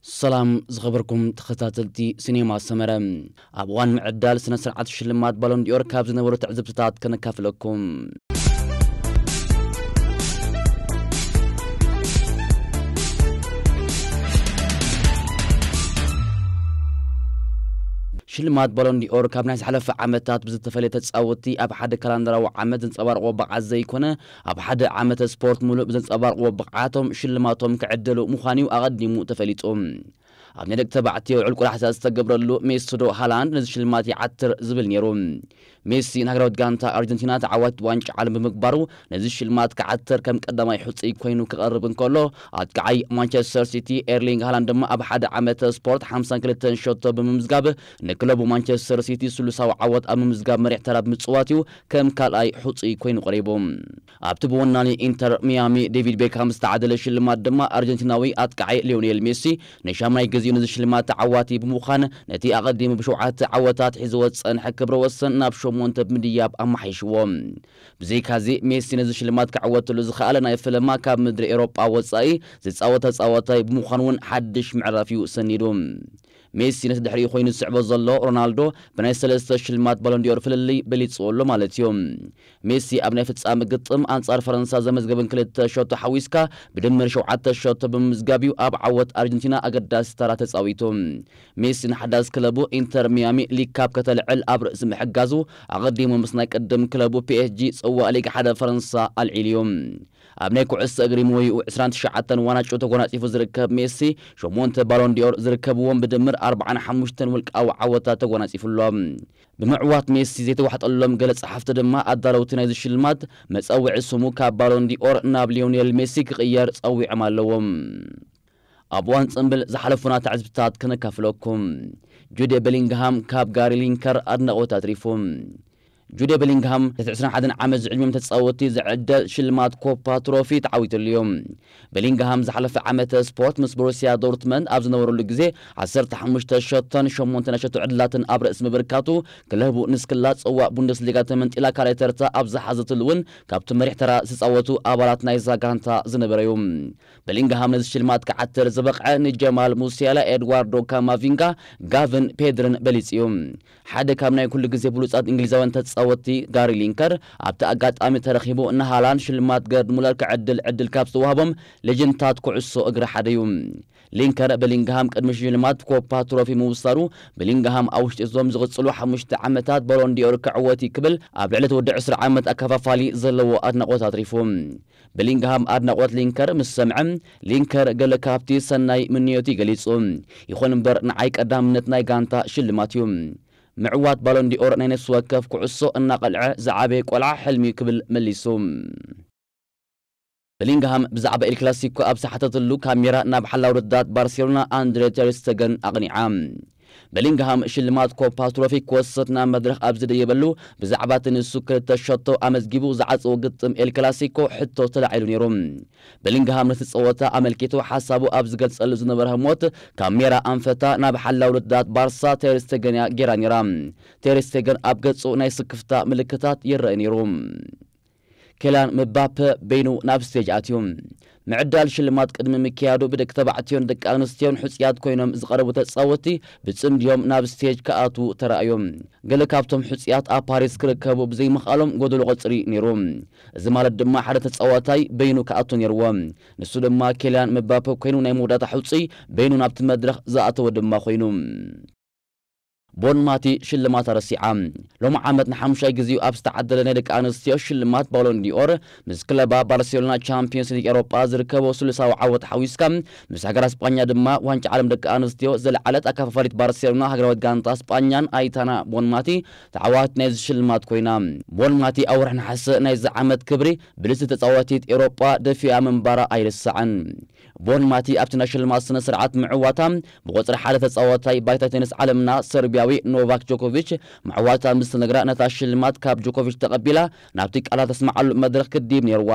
ሰላም ዝኸበርኩም ተኸታተልቲ ሲኔማ ሰመረ፣ ኣብ እዋን ምዕዳል ስነ ስርዓት ሽልማት ባሎን ዲኦር ካብ ዝነበሩ ትዕዝብትታት ከነካፍለኩም። ሽልማት ባሎን ዲኦር ካብ ናይ ዝሓለፈ ዓመታት ብዝተፈለየ ተጻወትቲ ኣብ ሓደ ካላንደራዊ ዓመት ዘንጸባርቕዎ ብቕዓት ዘይኮነ፣ ኣብ ሓደ ዓመተ ስፖርት ሙሉእ ብዘንጸባርቕዎ ብቕዓቶም ሽልማቶም ክዕደሉ ምዃኑ እዩ ኣቐዲሙ ተፈሊጡ። ኣብ ናይ ደቂ ተባዕትዮ ልዑል ቆላሕታ ዝተገብረሉ ሜሲ ዶ ሃላንድ ነዚ ሽልማት ይዓትር ዝብል ነይሩ። ሜሲ ንሃገራዊት ጋንታ ኣርጀንቲና ተዓዋቲት ዋንጫ ዓለም ብምግባሩ ነዚ ሽልማት ክዓትር ከም ቀዳማይ ሕጹይ ኮይኑ ክቐርብ እንከሎ፣ ኣጥቃዓይ ማንቸስተር ሲቲ ኤርሊንግ ሃላንድ ድማ ኣብ ሓደ ዓመተ ስፖርት ሓምሳን ክልተን ሸቶ ብምምዝጋብ ንክለቡ ማንቸስተር ሲቲ ስሉሳዊ ዓወት ኣብ ምምዝጋብ መሪሕ ተራ ብምጽዋት እዩ ከም ካልኣይ ሕጹይ ኮይኑ ቀሪቡ። ኣብቲ ብወናኒ ኢንተር ሚያሚ ዴቪድ ቤካም ዝተዓደለ ሽልማት ድማ ኣርጀንቲናዊ ኣጥቃዓይ ሊዮኔል ሜሲ ንሻምናይ ግዜኡ ነዚ ሽልማት ተዓዋቲ ብምዃን ነቲ ኣቐዲሙ ብሸውዓተ ዓወታት ሒዝዎ ዝጸንሐ ክብረ ወሰን ናብ ሸሞንተ ብምድያብ ኣመሓይሽዎ። ብዘይካዚ ሜሲ ነዚ ሽልማት ክዕወተሉ ዝኸኣለ ናይ ፈለማ ካብ ምድሪ ኤሮጳ ወጻኢ ዝጻወተ ተጻዋታይ ብምዃኑ እውን ሓድሽ ምዕራፍ እዩ ሰኒዱ። ሜሲ ነቲ ድሕሪኡ ኮይኑ ዝስዕቦ ዘሎ ሮናልዶ ብናይ ሰለስተ ሽልማት ባሎን ዲኦር ፍልልይ በሊጽዎ ኣሎ ማለት እዩ። ሜሲ ኣብ ናይ ፍጻመ ግጥም ኣንጻር ፈረንሳ ዘመዝገበን ክልተ ሸቶ ሓዊስካ ብድምር ሸውዓተ ሸቶ ብምምዝጋብ እዩ ኣብ ዓወት ኣርጀንቲና ኣገዳሲ ተራ ተጻዊቱ። ሜሲ ንሓዳስ ክለቡ ኢንተር ሚያሚ ሊግ ካፕ ከተልዕል ኣብ ርእሲ ምሕጋዙ ኣቐዲሙ ምስ ናይ ቅድም ክለቡ ፒ ኤስ ጂ ጽዋእ ሊግ ሓደ ፈረንሳ ኣልዒሉ እዩ። ኣብ ናይ ኩዕሶ እግሪ ሞይኡ ዕስራን ትሽዓተን ዋንጫ ተጎናጺፉ ዝርከብ ሜሲ ሸሞንተ ባሎን ዲኦር ዝርከብዎም ብድምር ኣርባዓን ሓሙሽተን ውልቃዊ ዓወታት ተጎናጺፉ ኣሎ። ብምዕዋት ሜሲ ዘይተዋሕጠሎም ገለ ጸሓፍቲ ድማ ኣዳለውቲ ናይዚ ሽልማት መጸውዒ ስሙ ካብ ባሎን ዲኦር ናብ ሊዮኔል ሜሲ ክቕየር ጸዊዖም ኣለዎም። ኣብ እዋን ጽምብል ዝሓለፉና ትዕዝብትታት ከነካፍለኩም። ጁዴ ቤሊንግሃም ካብ ጋሪ ሊንከር ኣድናቖት ኣትሪፉ። ጁዴ ቤሊንግሃም ነቲ ዕስራን ሓደን ዓመት ዝዕድሚኦም ተጻወትቲ ዝዕደል ሽልማት ኮፓ ትሮፊ ተዓዊትሉ እዩ። ቤሊንግሃም ዝሓለፈ ዓመተ ስፖርት ምስ ቦሩሲያ ዶርትመንድ ኣብ ዝነበረሉ ግዜ ዓሰርተ ሓሙሽተ ሸቶን ሸሞንተ ናይ ሸቶ ዕድላትን ኣብ ርእሲ ምብርካቱ ክለቡ ንስክላ ጽዋእ ቡንደስሊጋ ተመንጢላ ካልኣይ ተርታ ኣብ ዝሓዘትሉ እውን ካብቲ መሪሕ ተራ ዝተጻወቱ ኣባላት ናይዛ ጋንታ ዝነበረ እዩ። ቤሊንግሃም ነዚ ሽልማት ክዓትር ዝበቕዐ ንጀማል ሙሲያላ፣ ኤድዋርዶ ካማቪንጋ፣ ጋቪን ፔድርን በሊጹ እዩ። ሓደ ካብ ናይ ኩሉ ግዜ ብሉጻት እንግሊዛውያን ተጻወትቲ ጋሪ ሊንከር ኣብቲ ኣጋጣሚ ተረኺቡ ንሃላንድ ሽልማት ገርድ ሙለር ክዕድል ዕድል ካብ ዝተዋህቦም ሌጀንድታት ኩዕሶ እግሪ ሓደ እዩ። ሊንከር ቤሊንግሃም ቅድሚ ሽልማት ኮፓ ትሮፊ ምውሳዱ፣ ቤሊንግሃም ኣብ ውሽጢ እዞም ዝቕጽሉ ሓሙሽተ ዓመታት ባሎን ዲኦር ክዕወት እዩ ክብል ኣብ ልዕሊ እቲ ወዲ ዕስራ ዓመት ኣከፋፋሊ ዘለዎ ኣድናቖት ኣትሪፉ። ቤሊንግሃም ኣድናቖት ሊንከር ምስ ሰምዐ፣ ሊንከር ገለ ካብቲ ሰናይ ምንዮቱ ገሊጹ። ይኹን እምበር ንዓይ ቀዳምነት ናይ ጋንታ ሽልማት እዩ። ምዕዋት ባሎን ዲኦር ናይ ነፍሲ ወከፍ ኩዕሶ እናቐልዐ ዝዓበየ ቆልዓ ሕልሚ እዩ ክብል መሊሱ። ቤሊንግሃም ብዛዕባ ኤል ክላሲኮ ኣብ ዝሓተተሉ ካሜራ ናብ ሓላው ውድዳት ባርሴሎና ኣንድሬ ተር ስቴገን ኣቕኒዓ። ቤሊንግሃም ሽልማት ኮፓ ትሮፊ ክወስድ ናብ መድረኽ ኣብ ዝደየበሉ ብዛዕባ እቲ ንሱ ክልተ ሸቶ ኣመዝጊቡ ዝዓጸዎ ግጥም ኤል ክላሲኮ ሕቶ ተላዒሉ ነይሩ። ቤሊንግሃም ነቲ ጸወታ ኣመልኪቱ ሓሳቡ ኣብ ዝገልጸሉ ዝነበረ ህሞት ካሜራ ኣንፈታ ናብ ሓላው ውድዳት ባርሳ ተር ስቴገን እያ ጌራ ነይራ። ተር ስቴገን ኣብ ገጹ ናይ ስክፍታ ምልክታት ይረአ ነይሩ። ኬልያን ምባፐ በይኑ ናብ ስቴጅ ኣትዩ። ምዕዳል ሽልማት ቅድሚ ምክያዱ ብደቂ ተባዕትዮን ደቂ ኣንስትዮን ሕጹያት ኮይኖም ዝቐረቡ ተጻወትቲ ብጽምድዮም ናብ ስቴጅ ክኣትዉ ተራእዮም። ገለ ካብቶም ሕጹያት ኣብ ፓሪስ ክርከቡ ብዘይምኽኣሎም ጎደሎ ቁጽሪ ነይሩ። እዚ ማለት ድማ ሓደ ተጻዋታይ በይኑ ክኣቱ ነይርዎ። ንሱ ድማ ኬልያን ምባፐ ኮይኑ ናይ መወዳእታ ሕጹይ በይኑ ናብቲ መድረኽ ዝኣተወ ድማ ኮይኑ። ቦን ማቲ ሽልማት ኣረሲዓ። ሎሚ ዓመት ንሓሙሻይ ግዜኡ ኣብ ዝተዓደለ ናይ ደቂ ኣንስትዮ ሽልማት ባሎን ዲኦር ምስ ክለባ ባርሴሎና ቻምፒዮንስ ሊግ ኤሮጳ ዝርከቦ ስሉሳዊ ዓወት ሓዊስካ ምስ ሃገራ ስጳኛ ድማ ዋንጫ ዓለም ደቂ ኣንስትዮ ዘለዓለት ኣካፋፋሊት ባርሴሎና ሃገራዊት ጋንታ ስጳኛን ኣይታና ቦን ማቲ ተዓዋቲት ናይዚ ሽልማት ኮይና። ቦን ማቲ ኣብ ወርሒ ነሓሰ ናይዚ ዓመት ክብሪ ብልጽቲ ተጻዋቲት ኤሮጳ ደፊኣ ምንባራ ኣይርሳዕን። ቦን ማቲ ኣብቲ ናይ ሽልማት ስነ ስርዓት ምዕዋታ ብቁጽሪ ሓደ ተጻዋታይ ባይታ ቴኒስ ዓለምና ሰርቢያዊ ኖቫክ ጆኮቪች ምዕዋታ ምስ ተነግራ ነታ ሽልማት ካብ ጆኮቪች ተቐቢላ ናብቲ ቃላ ተስምዓሉ መድረኽ ክዲብ ነይርዋ።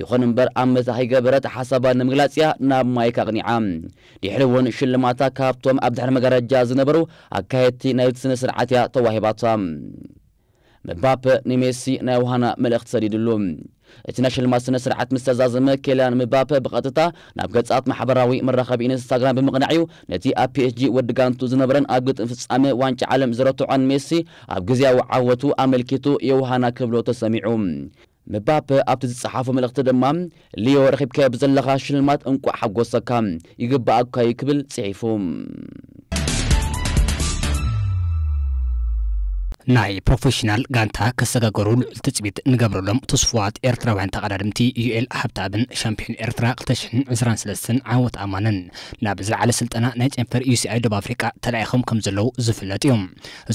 ይኹን እምበር ኣብ መታ ከይገበረት ሓሳባ ንምግላጽ እያ ናብ ማይክ ኣቕኒዓ። ድሕሪ እውን ሽልማታ ካብቶም ኣብ ድሕሪ መጋረጃ ዝነበሩ ኣካየድቲ ናይቲ ስነ ስርዓት እያ ተዋሂባታ። ምባፐ ንሜሲ ናይ ውሃና መልእኽቲ ሰዲድሉ። እቲ ናይ ሽልማት ስነ ስርዓት ምስ ተዛዘመ፣ ኬልያን ምባፐ ብቐጥታ ናብ ገጻት ማሕበራዊ መራኸቢ ኢንስታግራም ብምቕናዕ እዩ ነቲ ኣብ ፒ ኤስ ጂ ወዲ ጋንቱ ዝነበረን ኣብ ግጥም ፍጻመ ዋንጫ ዓለም ዝረትዖን ሜሲ ኣብ ግዜያዊ ዓወቱ ኣመልኪቱ ዮውሃና ክብሎ ተሰሚዑ። ምባፐ ኣብቲ ዝጸሓፎ መልእኽቲ ድማ፣ ሊዮ፣ ረኺብካዮ ብዘለኻ ሽልማት እንቋዕ ሓጎሰካ፣ ይግባኣካ እዩ ክብል ጽሒፉ። ናይ ፕሮፌሽናል ጋንታ ከሰጋገሩ ልዑል ትጽቢት ንገብረሎም ትስፉዋት ኤርትራውያን ተቐዳደምቲ ዩኤል ሃብተኣብን ሻምፒዮን ኤርትራ ክልተ ሽሕን ዕስራን ሰለስተን ዓወት ኣማንን ናብ ዝለዓለ ስልጠና ናይ ጨንፈር ዩ ሲ ኣይ ደቡብ ኣፍሪቃ ተላኢኾም ከም ዘለዉ ዝፍለጥ እዩ።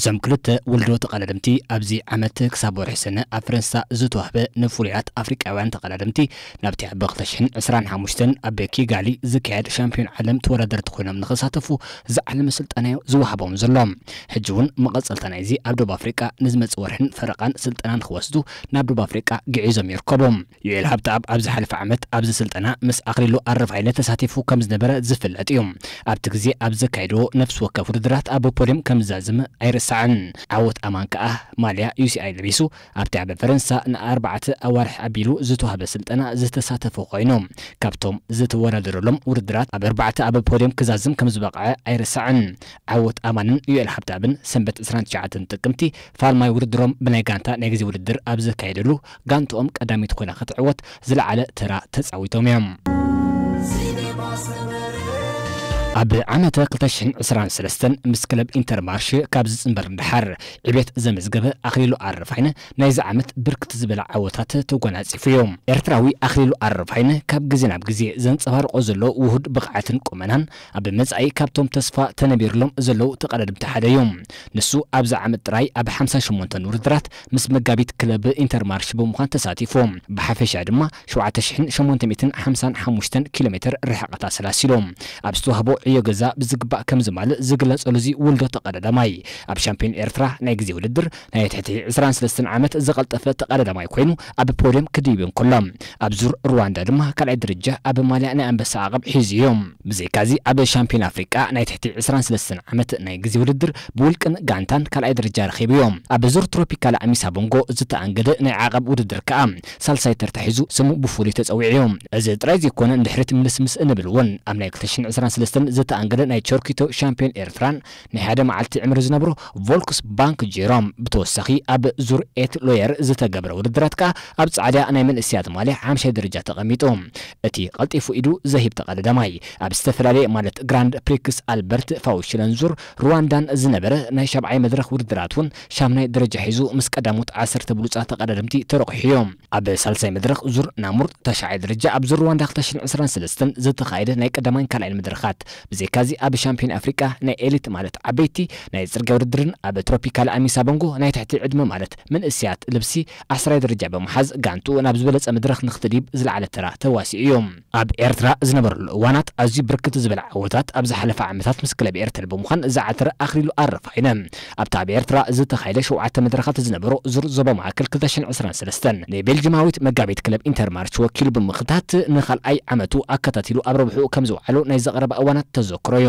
እዞም ክልተ ውልዶ ተቐዳደምቲ ኣብዚ ዓመት ክሳብ ወርሒ ሰነ ኣብ ፈረንሳ ዝተዋህበ ንፍሉያት ኣፍሪቃውያን ተቐዳደምቲ ናብቲ ኣብ ክልተ ሽሕን ዕስራን ሓሙሽተን ኣብ ኪጋሊ ዝካየድ ሻምፒዮን ዓለም ተወዳደርቲ ኮይኖም ንኽሳተፉ ዝዓለመ ስልጠና እዩ ዝወሃቦም ዘሎ። ሕጂ እውን መቐጸልታ ናይዚ ኣብ ደቡብ ኣፍሪቃ ንዝመጽእ ወርሕን ፈረቓን ስልጠና ንኽወስዱ ናብ ደቡብ ኣፍሪቃ ግዒዞም ይርከቡ። ዩኤል ሃብተኣብ ኣብ ዝሓለፈ ዓመት ኣብዚ ስልጠና ምስ ኣኽሊሉ ኣረፋይነ ተሳቲፉ ከም ዝነበረ ዝፍለጥ እዩ። ኣብቲ ግዜ ኣብ ዘካየድዎ ነፍሲ ወከፍ ውድድራት ኣብ ፖድየም ከም ዝዛዝም ኣይርሳዕን። ዓወት ኣማን ከኣ ማልያ ዩ ሲ ኣይ ለቢሱ ኣብቲ ኣብ ፈረንሳ ንኣርባዕተ ኣዋርሕ ኣቢሉ ዝተዋህበ ስልጠና ዝተሳተፈ ኮይኑ፣ ካብቶም ዝተወዳደረሎም ውድድራት ኣብ ኣርባዕተ ኣብ ፖድየም ክዛዝም ከም ዝበቕዐ ኣይርሳዕን። ዓወት ኣማንን ዩኤል ሃብተኣብን ሰንበት ዕስራን ትሽዓተን ጥቅምቲ ፋልማይ ውድድሮም ብናይ ጋንታ ናይ ግዜ ውድድር ኣብ ዘካየደሉ፣ ጋንትኦም ቀዳሚት ኮይና ክትዕወት ዝለዓለ ተራ ተጻዊቶም እዮም። ኣብ ዓመተ ክልተ ሽሕን ዕስራን ሰለስተን ምስ ክለብ ኢንተርማርሽ ካብ ዝጽንበር ንደሓር ዕቤት ዘመዝገበ ኣኽሊሉ ኣረፋይነ ናይዚ ዓመት ብርክት ዝበለ ዓወታት ተጎናጺፉ እዩ። ኤርትራዊ ኣኽሊሉ ኣረፋይነ ካብ ግዜ ናብ ግዜ ዘንጸባርቆ ዘሎ ውሁድ ብቕዓትን ቁመናን ኣብ መጻኢ ካብቶም ተስፋ ተነቢርሎም ዘለዉ ተቐዳደምቲ ሓደ እዩ። ንሱ ኣብዚ ዓመት ጥራይ ኣብ ሓምሳ ሸሞንተ ውድድራት ምስ መጋቢት ክለብ ኢንተርማርሽ ብምዃን ተሳቲፉ። ብሓፈሻ ድማ ሸውዓተ ሽሕን ሸሞንተ ሚእትን ሓምሳን ሓሙሽተን ኪሎ ሜትር ርሕቐት ኣሰላሲሉ። ኣብ ዝተዋህቦ ዕዮ ገዛ ብዝግባእ ከም ዝማልእ ዝግለጸሉ እዚ ውልዶ ተቐዳዳማይ፣ ኣብ ሻምፒዮን ኤርትራ ናይ ግዜ ውድድር ናይ ትሕቲ ዕስራን ሰለስተን ዓመት ዝቐልጠፈ ተቐዳዳማይ ኮይኑ ኣብ ፖድየም ክድይብ እንከሎ፣ ኣብ ዙር ሩዋንዳ ድማ ካልኣይ ደረጃ ኣብ ማልያ ናይ ኣንበሳ ዓቐብ ሒዙ እዩ። ብዘይካዚ ኣብ ሻምፒዮን ኣፍሪቃ ናይ ትሕቲ ዕስራን ሰለስተን ዓመት ናይ ግዜ ውድድር ብውልቅን ጋንታን ካልኣይ ደረጃ ረኺቡ እዩ። ኣብ ዙር ትሮፒካል ኣሚሳ ቦንጎ ዝተኣንገደ ናይ ዓቐብ ውድድር ከኣ ሳልሳይ ተርታ ሒዙ ስሙ ብፍሉይ ተጸዊዑ እዩ። እዚ ጥራይ ዘይኮነ፣ ንድሕሪት ምልስምስ እንብል እውን ኣብ ናይ ክልተ ሽሕን ዕስራን ሰለስተን ዝተኣንገደ ናይ ቸርኪቶ ሻምፒዮን ኤርትራን ናይ ሓደ መዓልቲ ዕምሪ ዝነብሮ ቮልክስ ባንክ ጀሮም፣ ብተወሳኺ ኣብ ዙር ኤት ሎየር ዝተገብረ ውድድራት ከኣ ኣብ ጻዕዳ ናይ መንእሰያት ማልያ ሓምሻይ ደረጃ ተቐሚጡ። እቲ ቀልጢፉ ኢዱ ዘሂብ ተቐዳዳማይ ኣብ ዝተፈላለየ ማለት ግራንድ ፕሪክስ ኣልበርት ፋውሽለን ዙር ሩዋንዳን ዝነበረ ናይ ሻብዓይ መድረኽ ውድድራት እውን ሻምናይ ደረጃ ሒዙ ምስ ቀዳሞት ዓሰርተ ብሉጻት ተቐዳደምቲ ተረቑሑ እዩ። ኣብ ሳልሳይ መድረኽ ዙር ናሙር ታሽዓይ ደረጃ ኣብ ዙር ሩዋንዳ ክልተ ሽሕን ዕስራን ሰለስተን ዝተኻየደ ናይ ቀዳማይን ካልኣይን መድረኻት፣ ብዘይካዚ ኣብ ሻምፒዮን ኣፍሪቃ ናይ ኤሊት ማለት ዓበይቲ ናይ ጽርግያ ውድድርን ኣብ ትሮፒካል ኣሚሳ ቦንጎ ናይ ትሕቲ ዕድመ ማለት መንእሰያት ልብሲ ዓስራይ ደረጃ ብምሓዝ ጋንትኡ ናብ ዝበለጸ መድረኽ ንኽትድይብ ዝለዓለ ተራ ተዋሲኡ እዩ። ኣብ ኤርትራ ዝነበረሉ እዋናት ኣዝዩ ብርክት ዝበለ ዓወታት ኣብ ዝሓለፈ ዓመታት ምስ ክለብ ኤርትራ ብምዃን ዝዓተረ ኣኽሊሉ ኣረፋይነ፣ ኣብቲ ኣብ ኤርትራ ዝተኻየደ ሸውዓተ መድረኻት ዝነበሮ ዙር ዞባ ማእከል ክልተ ሽሕን ዕስራን ሰለስተን ንቤልጅማዊት መጋቢት ክለብ ኢንተርማርች ወኪሉ ብምኽታት ንኻልኣይ ዓመቱ ኣከታቲሉ ኣብ ረብሕኡ ከም ዝወዓሎ ናይ ዘቕረባ እዋናት ተዘክሮ እዩ።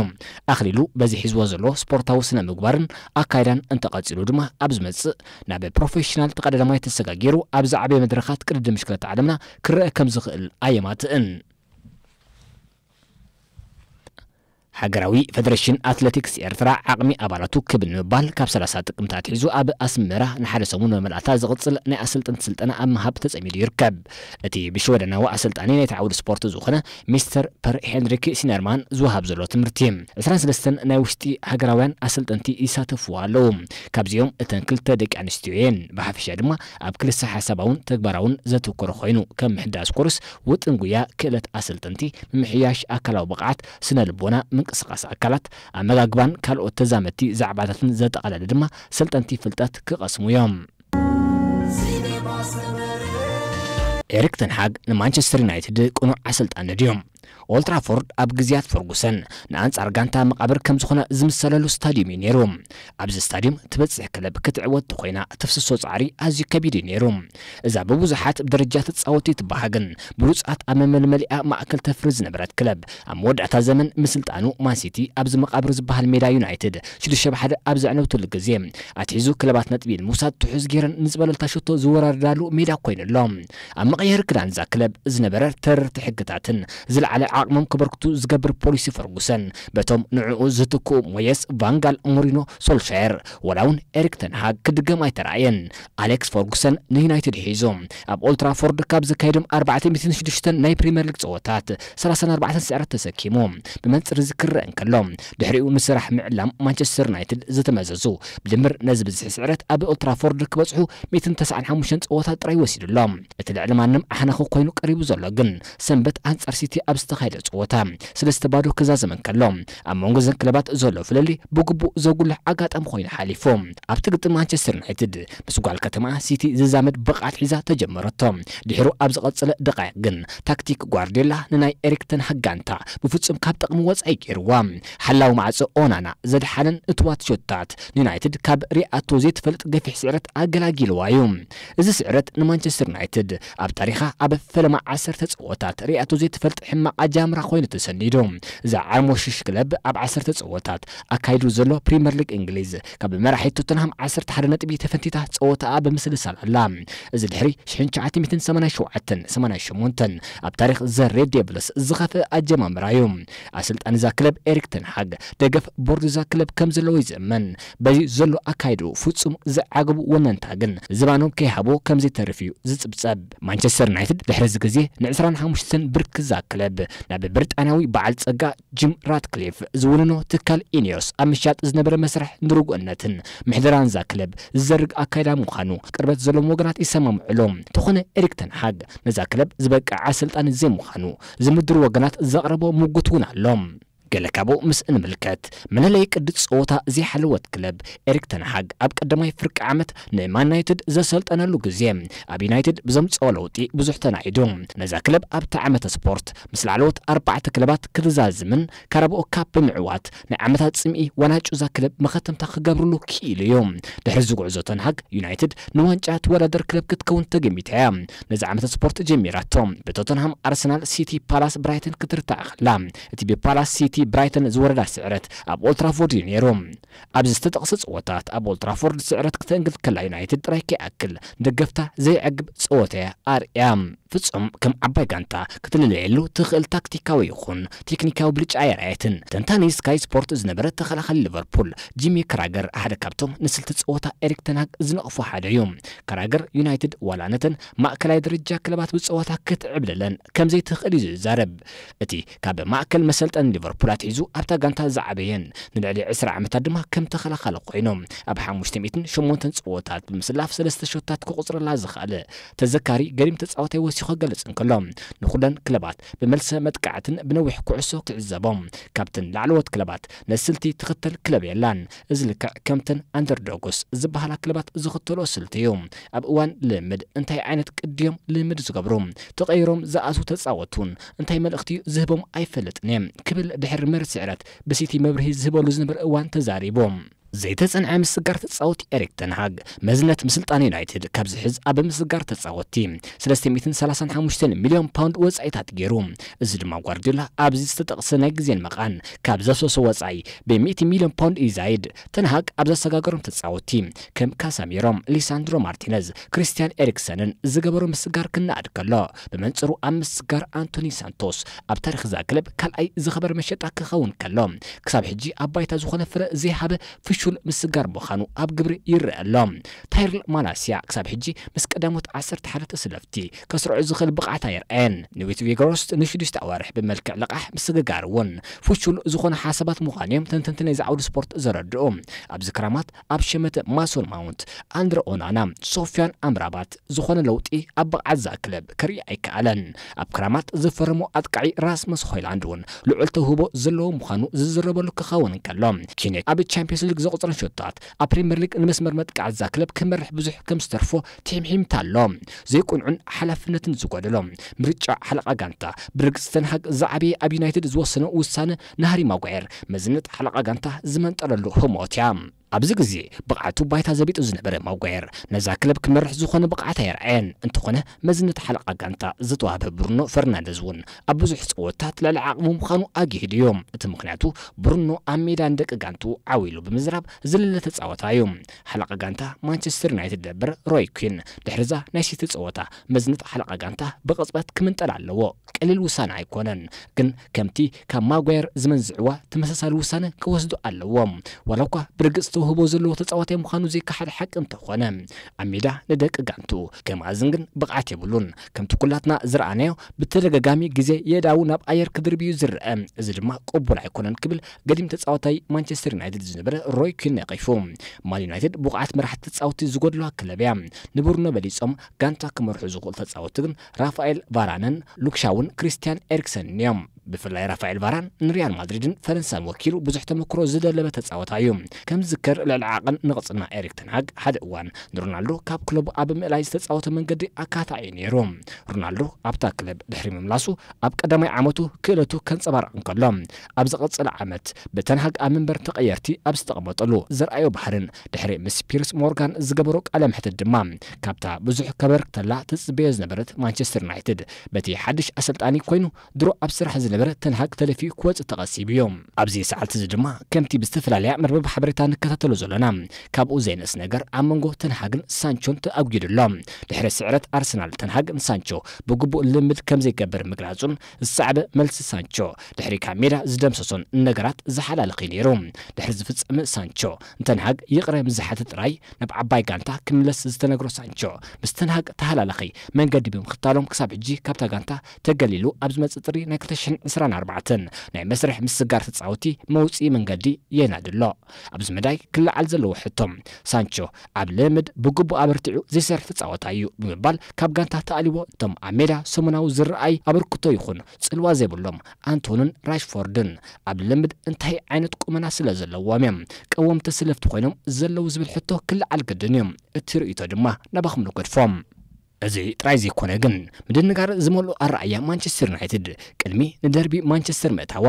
ኣኽሊሉ በዚ ሒዝዎ ዘሎ ስፖርታዊ ስነ ምግባርን ኣካይዳን እንተቐጺሉ ድማ ኣብ ዝመጽእ ናብ ፕሮፌሽናል ተቐዳዳማይ ተሰጋጊሩ ኣብ ዝዓበየ መድረኻት ቅድድም ብሽክለታ ዓለምና ክረአ ከም ዝኽእል ኣየማትእን። ሃገራዊ ፈደረሽን ኣትሌቲክስ ኤርትራ ዓቕሚ ኣባላቱ ክብ ንምባል ካብ ሰላሳ ጥቅምቲ ኣትሒዙ ኣብ ኣስመራ ንሓደ ሰሙን መመልኣታ ዝቕጽል ናይ ኣሰልጠንቲ ስልጠና ኣብ ምሃብ ተጸሚዱ ይርከብ። እቲ ብሽወደናዊ ኣሰልጣኒ ናይቲ ዓውዲ ስፖርት ዝኾነ ሚስተር ፐር ሄንሪክ ሲነርማን ዝወሃብ ዘሎ ትምህርቲ፣ ዕስራን ሰለስተን ናይ ውሽጢ ሃገራውያን ኣሰልጠንቲ ይሳተፍዎ ኣለዉ። ካብዚኦም እተን ክልተ ደቂ ኣንስትዮ እየን። ብሓፈሻ ድማ ኣብ ክልሰ ሓሳባውን ተግባራውን ዘተኮረ ኮይኑ፣ ከም ምሕዳስ ኮርስ፣ ውጥን ጉያ፣ ክእለት ኣሰልጠንቲ፣ ምምሕያሽ ኣካላዊ ብቕዓት፣ ስነ ልቦና፣ ምንቅስቓስ ኣካላት፣ ኣመጋግባን ካልኦት ተዛመድቲ ዛዕባታትን ዘጠቓለለ ድማ ሰልጠንቲ ፍልጠት ክቐስሙ እዮም። ኤሪክ ተን ሃግ ንማንቸስተር ዩናይትድ ቅኑዕ ኣሰልጣኒ ድዩ? ኦልትራፎርድ ኣብ ግዜያት ፈርጉሰን ንኣንጻር ጋንታ መቓብር ከም ዝኾነ ዝምሰለሉ ስታድዩም እዩ ነይሩ። ኣብዚ ስታድዩም ትበጽሕ ክለብ ክትዕወት ተኾይና፣ ተፍስሶ ጻዕሪ ኣዝዩ ከቢድ እዩ ነይሩ። እዛ ብብዙሓት ብደረጃ ተጻወቲ ትበሃግን ብሉጻት ኣብ መመልመሊኣ ማእከል ተፍሪ ዝነበረት ክለብ፣ ኣብ መወዳእታ ዘመን ምስልጣኑ ማንሲቲ ኣብዚ መቓብር ዝበሃል ሜዳ ዩናይትድ ሽዱሽተ ብ ሓደ ኣብ ዘዕነውትሉ ግዜ፣ ኣትሒዙ ክለባት ነጥቢ ንምውሳድ ትሑዝ ጌረን ንዝበለልታ ሸቶ ዝወራረዳሉ ሜዳ ኮይኑ ኣሎ። ኣብ መቐየሪ ክዳን እዛ ክለብ ዝነበረ ተረርቲ ሕግታትን ዝለዓለ ዓቕሞም ከበርክቱ ዝገብር ፖሊሲ ፈርጉሰን፣ በቶም ንዕኡ ዝትክኡ ሞየስ፣ ቫንጋል፣ ሞሪኖ፣ ሶልሻየር፣ ወላ እውን ኤሪክ ተንሃግ ክድገም ኣይተራእየን። ኣሌክስ ፈርጉሰን ንዩናይትድ ሒዙ ኣብ ኦልትራፎርድ ካብ ዘካየዶም ኣርባዕተ ሚእትን ሽዱሽተን ናይ ፕሪምየር ሊግ ጸወታት ሰላሳን ኣርባዕተን ስዕረት ተሰኪሙ ብመንጽር እዚ ክረአ እንከሎ፣ ድሕሪኡ ንስራሕ ምዕላም ማንቸስተር ዩናይትድ ዝተመዘዙ ብድምር ነዚ ብዝሒ ስዕረት ኣብ ኦልትራፎርድ ክበጽሑ ሚእትን ተስዓን ሓሙሽተን ጸወታት ጥራይ ወሲዱ ኣሎ። እቲ ልዕሊ ማንም ኣሕናኺ ኮይኑ ቀሪቡ ዘሎ ግን ሰንበት ኣንጻር ሲቲ ኣብ ዝተኻየደ ጸወታ ሰለስተ ባዶ ክዛዘም እንከሎ፣ ኣብ መንጎ እዘን ክለባት ዘሎ ፍልልይ ብግቡእ ዘጉልሕ ኣጋጣሚ ኮይኑ ሓሊፉ። ኣብቲ ግጥም ማንቸስተር ዩናይትድ ምስ ጓል ከተማ ሲቲ ዝዛመድ ብቕዓት ሒዛ ተጀመረቶ። ድሕሩ ኣብ ዝቐጸለ ደቃይቕ ግን ታክቲክ ጓርዲዮላ ንናይ ኤሪክ ተን ሃግ ጋንታ ብፍጹም ካብ ጥቕሚ ወጻኢ ገይርዋ። ሓላዊ ማዕጾ ኦናና ዘድሓነን እትዋት ሾታት ንዩናይትድ ካብ ሪኣቶ ዘይትፈልጥ ገፊሕ ስዕረት ኣገላጊልዋ እዩ። እዚ ስዕረት ንማንቸስተር ዩናይትድ ኣብ ታሪኻ ኣብ ፈለማ ዓሰርተ ጸወታት ሪኣቶ ዘይትፈልጥ ሕማቕ ኣጃምራ ኮይኑ ተሰኒዱ። እዛ ዓርሞሽሽ ክለብ ኣብ ዓሰርተ ጸወታት ኣካይዱ ዘሎ ፕሪምየር ሊግ እንግሊዝ ካብ መራሒ ቶተንሃም ዓሰርተ ሓደ ነጥቢ ተፈንቲታ ጸወታኣ ብምስልሳል ኣላ። እዚ ድሕሪ ሽሕን ትሽዓተ ሚእትን ሰማንያን ሸውዓተን ሰማንያን ሸሞንተን ኣብ ታሪኽ ዘ ሬድ ዴቭልስ ዝኸፍአ ኣጀማምራ እዩ። ኣሰልጣኒ እዛ ክለብ ኤሪክ ተንሃግ ደገፍ ቦርድ እዛ ክለብ ከም ዘለዎ ይዝእመን። በዚ ዘሎ ኣካይድኡ ፍጹም ዝዓገቡ ወነንታ ግን ዝባኖም ከይሃብዎ ከም ዘይተርፍ እዩ ዝጽብጸብ። ማንቸስተር ዩናይትድ ድሕሪ እዚ ግዜ ንዕስራን ሓሙሽተን ብርክ እዛ ክለብ ናብ ብሪጣንያዊ በዓል ጸጋ ጂም ራትክሊፍ ዝውንኖ ትካል ኢኒዮስ ኣብ ምሻጥ ዝነበረ መስርሕ ንርጉእነትን ምሕደራን እዛ ክለብ ዝዘርግ ኣካይዳ ምዃኑ ቅርበት ዘለዎም ወገናት ይሰማምዑሉ። እንተኾነ ኤሪክ ተንሃግ ነዛ ክለብ ዝበቅዕ ኣሰልጣኒ ዘይምዃኑ ዝምድሩ ወገናት ዘቕረቦ ምጉት እውን ኣሎ። ገለ ካብኡ ምስ እንምልከት፣ መለለዪ ቅዲ ጸወታ ዘይሓለወት ክለብ ኤሪክ ተንሃግ ኣብ ቀዳማይ ፍርቂ ዓመት ንማን ዩናይትድ ዘሰልጠነሉ ግዜ ኣብ ዩናይትድ ብዘምጽኦ ለውጢ ብዙሕ ተናኢዱ። ነዛ ክለብ ኣብቲ ዓመተ ስፖርት ምስ ላዕለዎት ኣርባዕተ ክለባት ክትዛዝምን ካራባኦ ካፕ ብምዕዋት ናይ ዓመታት ጽምኢ ዋናጩ እዛ ክለብ መኸተምታ ክገብርሉ ክኢሉ እዩ። ድሕሪ እዚ ጉዕዞ ተንሃግ ዩናይትድ ንዋንጫ ትወዳደር ክለብ ክትከውን ተገሚታ እያ። ነዚ ዓመተ ስፖርት ጀሚራቶ ብቶተንሃም፣ ኣርሰናል፣ ሲቲ፣ ፓላስ፣ ብራይተን ክትርታዕ ከላ፣ እቲ ብፓላስ፣ ሲቲ፣ ብራይተን ዝወረዳ ስዕረት ኣብ ኦልትራፎርድ እዩ ነይሩ። ኣብዚ ዝተጠቕሰ ጸወታት ኣብ ኦልትራፎርድ ስዕረት ክተንግድ ከላ ዩናይትድ ጥራይ ከይኣክል ደገፍታ ዘይዕግብ ጸወታ እያ ኣርእያ። ፍጹም ከም ዓባይ ጋንታ ክትልለየሉ ትኽእል ታክቲካዊ ይኹን ቴክኒካዊ ብልጫ ኣየርኣየትን። ተንታኒ ስካይ ስፖርት ዝነበረ ተኸላኻሊ ሊቨርፑል ጂሚ ክራገር ሓደ ካብቶም ንስልቲ ጸወታ ኤሪክ ተንሃግ ዝነቕፉ ሓደ እዩ። ክራገር ዩናይትድ ዋላ ነተን ማእከላይ ደረጃ ክለባት ብጸወታ ክትዕብልለን ከም ዘይትኽእል እዩ ዝዛረብ። እቲ ካብ ማእከል መሰልጠኒ ሊቨርፑል ኣትሒዙ ኣብታ ጋንታ ዝዓበየን ንልዕሊ ዕስራ ዓመታት ድማ ከም ተኸላኻሊ ኮይኑ ኣብ ሓሙሽተ ሚእትን ሸሞንተን ጸወታት ብምስላፍ ሰለስተ ሾታት ክቑጽረላ ዝኽኣለ ተዘካሪ ገሪም ተጻዋታይ ወሲኹ ክገልጽ እንከሎ፣ ንኹለን ክለባት ብመልሰ መጥቃዕትን ብነዊሕ ኩዕሶ ክዕዘቦም ካብተን ላዕለዎት ክለባት ነስልቲ ትኽተል ክለብ የላን። እዚ ልክዕ ከምተን ኣንደርዶግስ ዝበሃላ ክለባት ዝኽተልኦ ስልቲ እዩ። ኣብ እዋን ልምድ እንታይ ዓይነት ቅዲ እዮም ልምድ ዝገብሩ? ተቐይሮም ዝኣትዉ ተጻወትቲ እውን እንታይ መልእኽቲ እዩ ዝህቦም ኣይፈልጥን እየ ክብል ድሕሪ መሪ ስዕረት ብሲቲ መብርሂ ዝህበሉ ዝነበረ እዋን ተዛሪቡ። ዘይተጸንዐ ምስጋር ተጻወቲ ኤሪክ ተንሃግ መዝነት ምስልጣን ዩናይትድ ካብ ዝሕዝ ኣብ ምስጋር ተጻወቲ ሰለስተ ሚእትን ሰላሳን ሓሙሽተን ሚልዮን ፓውንድ ወጻኢታት ገይሩ። እዚ ድማ ጓርዲዮላ ኣብዚ ዝተጠቕሰ ናይ ግዜን መቓን ካብ ዘፍሰሶ ወጻኢ ብሚእቲ ሚልዮን ፓውንድ እዩ ዛይድ። ተንሃግ ኣብ ዘሰጋገሮም ተጻወቲ ከም ካሳሚሮ፣ ሊሳንድሮ ማርቲነዝ፣ ክሪስቲያን ኤሪክሰንን ዝገበሮ ምስጋር ክነኣድ ከሎ፣ ብመንጽሩ ኣብ ምስጋር ኣንቶኒ ሳንቶስ ኣብ ታሪኽ እዛ ክለብ ካልኣይ ዝኸበረ መሸጣ ክኸውን ከሎ፣ ክሳብ ሕጂ ኣብ ባይታ ዝኾነ ፍረ ዘይሃበ ፍሹል ምስጋር ምዃኑ ኣብ ግብሪ ይረአ ኣሎ። ታይርል ማላስያ ክሳብ ሕጂ ምስ ቀዳሞት ዓሰርተ ሓደ ተሰለፍቲ ከስርዑ ዝኽእል ብቕዓት ኣየርኣየን። ንዊት ቪጎሮስት ንሽዱሽተ ኣዋርሕ ብመልክዕ ልቓሕ ምስግጋር እውን ፍሹል ዝኾነ ሓሳባት ምዃኑ እዮም ተንተንቲ ናይዚ ዓውዲ ስፖርት ዘረድኡ። ኣብዚ ክራማት ኣብ ሸመተ ማሶን ማውንት፣ ኣንድረ ኦናና፣ ሶፊያን ኣምራባት ዝኾነ ለውጢ ኣብ ብቕዓት እዛ ክለብ ክርኢ ኣይከኣለን። ኣብ ክራማት ዝፈረሞ ኣጥቃዒ ራስመስ ሆይላንድ እውን ልዑል ተውህቦ ዘለዎ ምዃኑ ዝዝረበሉ ክኸውን እንከሎ፣ ኪኔ ኣብ ቻምፒዮንስ ሊግ ቁፅርን ሾታት ኣብ ፕሪምየር ሊግ ንመስመር መጥቃዕት እዛ ክለብ ክመርሕ ብዙሕ ከም ዝተርፎ ትሒምሒምታ ኣሎ። ዘይቁንዑን ሓላፍነትን ዝጎደሎ ምርጫ ሓለቓ ጋንታ ብርግጽ ተንሃግ ዝዓበየ ኣብ ዩናይትድ ዝወሰኖ ውሳነ ንሃሪ ማጓየር መዝነት ሓለቓ ጋንታ ዝመንጠለሉ ህሞት እያ። ኣብዚ ግዜ ብቕዓቱ ባይታ ዘቢጡ ዝነበረ ማጓየር ነዛ ክለብ ክመርሕ ዝኾነ ብቕዓት ኣየርኣየን። እንተኾነ መዝነት ሓለቓ ጋንታ ዝተዋህበ ብሩኖ ፈርናንደዝ እውን ኣብ ብዙሕ ጸወታት ልዕሊ ዓቕሙ ምዃኑ ኣግሂዱ እዩ። እቲ ምኽንያቱ ብሩኖ ኣብ ሜዳ ንደቂ ጋንቱ ዓው ኢሉ ብምዝራብ ዝለለ ተጻወታ እዩ። ሓለቓ ጋንታ ማንቸስተር ዩናይትድ ነበር ሮይ ኩን ድሕሪዛ ናይ ሲቲ ጸወታ መዝነት ሓለቓ ጋንታ ብቕጽበት ክምንጠል ኣለዎ። ቀሊል ውሳነ ኣይኮነን፣ ግን ከምቲ ካብ ማጓየር ዝመንዝዕዋ ተመሳሳሊ ውሳነ ክወስዱ ኣለዎም። ዋላ እኳ ብርግጽ ተውህቦ ዘለዎ ተጻዋታይ ምዃኑ ዘይከሓድ ሓቂ እንተኾነ፣ ኣብ ሜዳ ንደቂ ጋንቱ ከመኣዝን ግን ብቕዓት የብሉን። ከምቲ ኩላትና ዝረኣናዮ ብተደጋጋሚ ግዜ የእዳዉ ናብ ኣየር ክድርብዩ ዝረአ፣ እዚ ድማ ቅቡል ኣይኮነን ክብል ገዲም ተጻዋታይ ማንቸስተር ዩናይትድ ዝነበረ ሮይ ኩን ነቒፉ። ማን ዩናይትድ ብቑዓት መራሕቲ ተጻወትቲ ዝጎድለዋ ክለብ እያ። ንብሩኖ በሊጾም ጋንታ ክመርሑ ዝኽእሉ ተጻወትቲ ግን ራፋኤል ቫራነን ሉክሻውን ክሪስቲያን ኤሪክሰንን እዮም። ብፍላይ ራፋኤል ቫራን ንሪያል ማድሪድን ፈረንሳን ወኪሉ ብዙሕ ተመክሮ ዝደለበ ተጻወታይ እዩ። ከም ዝዝከር ልዕሊ ዓቐን ንቕጽና ኤሪክ ተንሃግ ሓደ እዋን ንሮናልዶ ካብ ክለቡ ኣብ ምእላይ ዝተጻወተ መንገዲ ኣካታዒ ነይሩ። ሮናልዶ ኣብታ ክለብ ድሕሪ ምምላሱ ኣብ ቀዳማይ ዓመቱ ክእለቱ ከንጸባርቕ እንከሎ፣ ኣብ ዝቐጸለ ዓመት ብተንሃግ ኣብ መንበር ተቐየርቲ ኣብ ዝተቐመጠሉ ዘርኣዮ ባህርን ድሕሪ ምስ ፒርስ ሞርጋን ዝገበሮ ቃለ መሕትት ድማ ካብታ ብዙሕ ከበርክተላ ትጽበዮ ዝነበረት ማንቸስተር ዩናይትድ በቲ ሓድሽ ኣሰልጣኒ ኮይኑ ድሮ ኣብ ስራሕ ዝነበረ ተንሃግ ተለፊኡ ክወጽእ ተቐሲቡ እዩ። ኣብዚ ሰዓልቲ እዚ ድማ ከምቲ ብዝተፈላለያ መርበብ ሓበሬታ ንከታተሎ ዘሎና ካብኡ ዘይንእስ ነገር ኣብ መንጎ ተንሃግን ሳንቾን ተኣጒዱ ኣሎ። ድሕሪ ስዕረት ኣርሰናል ተንሃግ ንሳንቾ ብግቡእ ልምድ ከም ዘይገብር ምግላጹን ዝሰዕበ መልሲ ሳንቾ ድሕሪ ካብ ሜዳ ዝደምሰሶን ነገራት ዝሓላለኺ ነይሩ። ድሕሪ ዝፍጸም ሳንቾ ንተንሃግ ይቕረ ምስ ዝሓተ ጥራይ ናብ ዓባይ ጋንታ ክምለስ ዝተነግሮ ሳንቾ ምስ ተንሃግ ተሃላለኺ መንገዲ ብምኽታሎም ክሳብ ሕጂ ካብታ ጋንታ ተገሊሉ ኣብ ዝመጽእ ጥሪ ናይ ክልተ ሽሕን ዕስራን ኣርባዕተን ናይ መስርሕ ምስጋር ተጻወቲ መውጽኢ መንገዲ የናዲ ኣሎ። ኣብዚ መዳይ ክለዓል ዘለዎ ሕቶ ሳንቾ ኣብ ልምድ ብግቡእ ኣበርቲዑ ዘይሰርሕ ተጻወታይ እዩ ብምባል ካብ ጋንታ ተኣሊዎ እቶም ኣብ ሜዳ ሰሙናዊ ዝረኣይ ኣበርክቶ ይኹን ጽልዋ ዘይብሎም ኣንቶንን ራሽፎርድን ኣብ ልምድ እንታይ ዓይነት ቁመና ስለ ዘለዎም እዮም ቀወምቲ ስለፍቲ ኮይኖም ዘለዉ ዝብል ሕቶ ክለዓል ግድን እዩ። እቲ ርእይቶ ድማ ናባኹም ንገድፎ። እዚ ጥራይ ዘይኮነ ግን ምድንጋር ዝመልኦ ኣረኣእያ ማንቸስተር ዩናይትድ ቅድሚ ንደርቢ ማንቸስተር ምእታዋ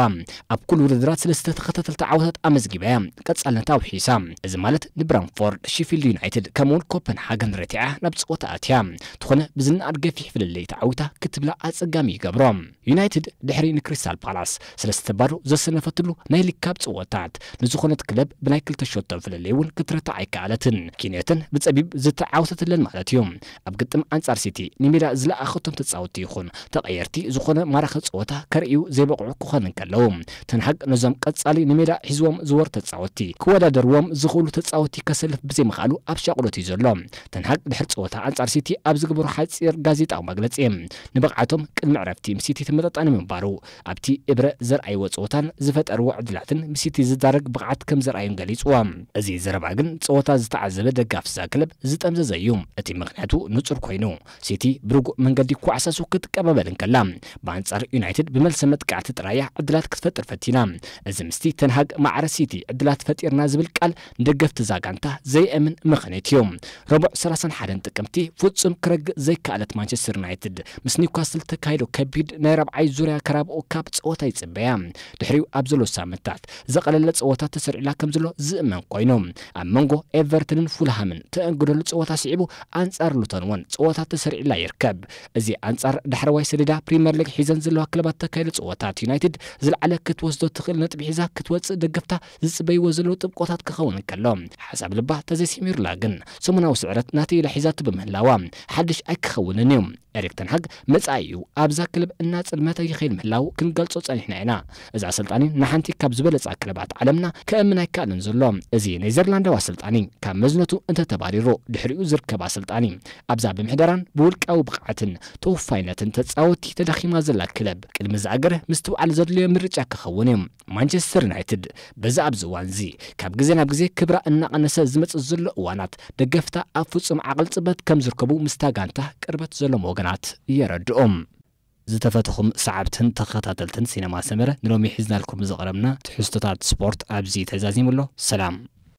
ኣብ ኩሉ ውድድራት ሰለስተ ተኸታተልቲ ዓወታት ኣመዝጊባ እያ ቀጻልነታ ኣውሒሳ። እዚ ማለት ንብራንፎርድ፣ ሺፊልድ ዩናይትድ ከምኡውን ኮፐንሃገን ረቲዓ ናብ ጸወታ ኣትያ። እንተኾነ ብዝነኣድ ገፊሕ ፍልልይ ተዓዊታ ክትብላ ኣጸጋሚ ይገብሮ። ዩናይትድ ድሕሪ ንክሪስታል ፓላስ ሰለስተ ባዶ ዘሰነፈትሉ ናይ ሊግ ካፕ ጸወታት ንዝኾነት ክለብ ብናይ ክልተ ሸቶ ፍልልይ እውን ክትረታ ኣይከኣለትን። ኪንዮተን ብጸቢብ ዝተዓወተትለን ማለት እዩ። ኣብ ግጥም ኣንጻር ሲቲ ንሜዳ ዝለኣኸቶም ተጻወትቲ ይኹን ተቐየርቲ ዝኾነ ማራኺ ጸወታ ከርእዩ ዘይበቕዑ ክኾኑ እንከለዉ፣ ተንሃግ ነዞም ቀጻሊ ንሜዳ ሒዝዎም ዝወር ተጻወትቲ ክወዳደርዎም ዝኽእሉ ተጻወትቲ ከሰልፍ ብዘይምኽኣሉ ኣብ ሻቕሎት እዩ ዘሎ። ተንሃግ ድሕሪ ጸወታ ኣንጻር ሲቲ ኣብ ዝገበሮ ሓጺር ጋዜጣዊ መግለጺ፣ ንብቕዓቶም ቅድሚ ዕረፍቲ ምስ ሲቲ ተመጣጣኒ ምንባሩ፣ ኣብቲ እብረ ዘርኣይዎ ጸወታን ዝፈጠርዎ ዕድላትን ምስ ሲቲ ዝዳረግ ብቕዓት ከም ዘርኣዩን ገሊጽዎ። እዚ ዘረባ ግን ጸወታ ዝተዓዘበ ደጋፊ እዛ ክለብ ዝጠምዘዘ እዩ። እቲ ምኽንያቱ ንጹር ኮይኑ፣ ሲቲ ብርጉእ መንገዲ ኳዕሳሱ ክትቀባበል እንከላ፣ ብኣንጻር ዩናይትድ ብመልሰ መጥቃዕቲ ጥራያ ዕድላት ክትፈጥር ፈቲና። እዚ ምስቲ ተንሃግ ማዕረ ሲቲ ዕድላት ፈጢርና ዝብል ቃል ንደገፍቲ እዛ ጋንታ ዘየእምን ምኽንያት እዩ። ረቡዕ ሰላሳን ሓደን ጥቅምቲ ፍጹም ክረግእ ዘይከኣለት ማንቸስተር ዩናይትድ ምስ ኒውካስል ተካይዶ ከቢድ ናይ ራብዓይ ዙርያ ከራብኦ ካብ ጸወታ ይጽበያ። ድሕሪኡ ኣብ ዘሎ ሳምንታት ዘቐለለ ጸወታ ተሰሪዕላ ከም ዘሎ ዝእመን ኮይኑ፣ ኣብ መንጎ ኤቨርተንን ፉልሃምን ተእንግደሉ ጸወታ ስዒቡ ኣንጻር ሉተን እውን ጸወታ ተሰሪዕላ ይርከብ። እዚ ኣንጻር ዳሕረዋይ ሰሌዳ ፕሪምየር ሊግ ሒዘን ዘለዋ ክለባት ተካይዶ ጸወታት ዩናይትድ ዝለዓለ ክትወስዶ ትኽእል ነጥቢ ሒዛ ክትወጽእ ደገፍታ ዝጽበይዎ ዘለዉ ጥብቆታት ክኸውን እንከሎ፣ ሓሳብ ልባ ተዘይሰሚሩላ ግን ሰሙናዊ ስዕረት ናተይ ኢላ ሒዛቶ ብምህላዋ ሓድሽ ኣይክኸውንን እዩ። ኤሪክ ተንሃግ መጻኢኡ ኣብዛ ክለብ እናጸልመተ ይኸይድ ምህላው ክንገልጾ ጸኒሕና ኢና። እዚ ኣሰልጣኒ ንሓንቲ ካብ ዝበለጻ ክለባት ዓለምና ከእምን ኣይከኣልን ዘሎ። እዚ ኔዘርላንዳዊ ኣሰልጣኒ ካብ መዝነቱ እንተተባሪሩ ድሕሪኡ ዝርከብ ኣሰልጣኒ ኣብዛ ብምሕደራን ብውልቃዊ ብቕዓትን ተወፋይነትን ተጻወቲ ተዳኺማ ዘላ ክለብ ቅድሚ ዝኣገረ ምስትውዓል ዘድልዮ ምርጫ ክኸውን እዩ። ማንቸስተር ዩናይትድ በዚ ኣብዚ እዋን እዚ ካብ ግዜ ናብ ግዜ ክብራ እናቐነሰ ዝመጽእ ዘሎ እዋናት ደገፍታ ኣብ ፍጹም ዓቕል ጽበት ከም ዝርከቡ ምስታ ጋንታ ቅርበት ዘሎም ወገናት የረድኦም። ዝተፈተኹም ሰዓብትን ተኸታተልትን ሲነማ ሰመረ ንሎሚ ሒዝናልኩም ዝቐረብና ትሕዝቶታት ስፖርት ኣብዚ ተዛዚሙ ኣሎ። ሰላም።